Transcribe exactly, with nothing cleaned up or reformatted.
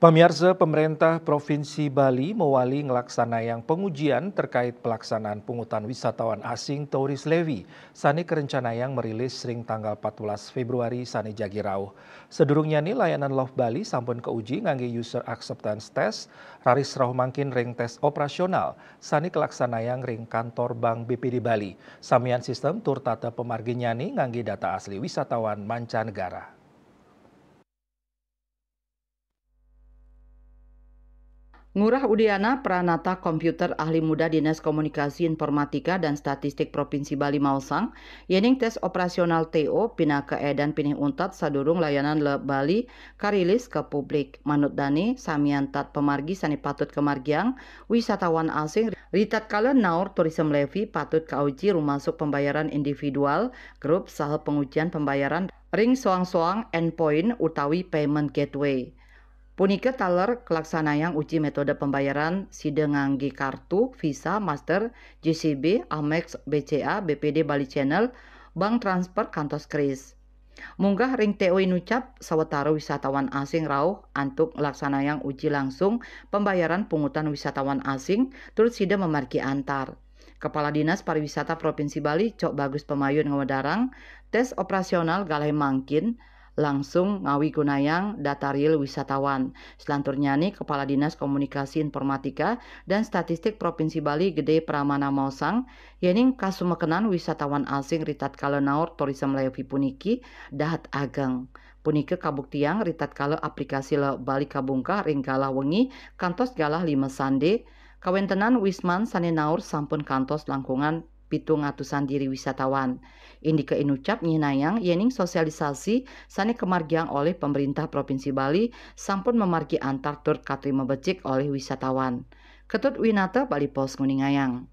Pamiarsa, pemerintah Provinsi Bali mawali nglaksanayang pangujian terkait pelaksanaan pungutan wisatawan asing, tourist levy, sane karencanayang marilis ring tanggal empat belas Februari sane jagi rauh. Sadurungnyane, layanan Love Bali sampun kauji ngangge user acceptance test, raris rauh mangkin ring tes operasional sane kalaksanayang ring kantor Bank B P D Bali. Samian sistem tur tata pamarginyane ngangge data asli wisatawan mancanegara. Ngurah Udiana Pranata Komputer, ahli muda Dinas Komunikasi, Informatika, dan Statistik Provinsi Bali maosang, yening tes operasional T O pinaka edan pinih untat sadurung layanan Love Bali karilis ka publik. Manut dane, samian tat pamargi sane patut kamargiang wisatawan asing ritatkala naur tourism levy patut kauji rumasuk pambayaran individual, grup, saha pangujian pambayaran ring soang-soang endpoint utawi payment gateway. Punika taler kalaksanayang uji metode pambayaran sida ngangge kartu, Visa, Master, J C B, Amex, B C A, B P D Bali Channel, bank transfer kantos kris. Munggah ring T O inucap, sawatara wisatawan asing rauh antuk nglaksanayang uji langsung pambayaran pungutan wisatawan asing, tur sida mamargi antar. Kepala Dinas Pariwisata Provinsi Bali, Cok Bagus Pamayun, ngawedarang, tes operasional galahé mangkin langsung ngawigunayang data real wisatawan. Selanturnyané, Kepala Dinas Komunikasi, Informatika, dan Statistik Provinsi Bali, Gede Pramana, maosang, yéning kasumekenan wisatawan asing ritatkala naur tourism levy puniki dahat ageng. Punika kabuktiang ritatkala aplikasi Love Bali kabungkah ring galah wengi kantos galah lima sandé, kawéntenan wisman sané naur sampun kantos langkungan pitung atusan diri wisatawan. Indika inucap nyihnayang yéning sosialisasi sané kamargiang olih Pamréntah Provinsi Bali sampun mamargi antar tur katrima becik olih wisatawan. Ketut Winata, Bali Post, nguningayang.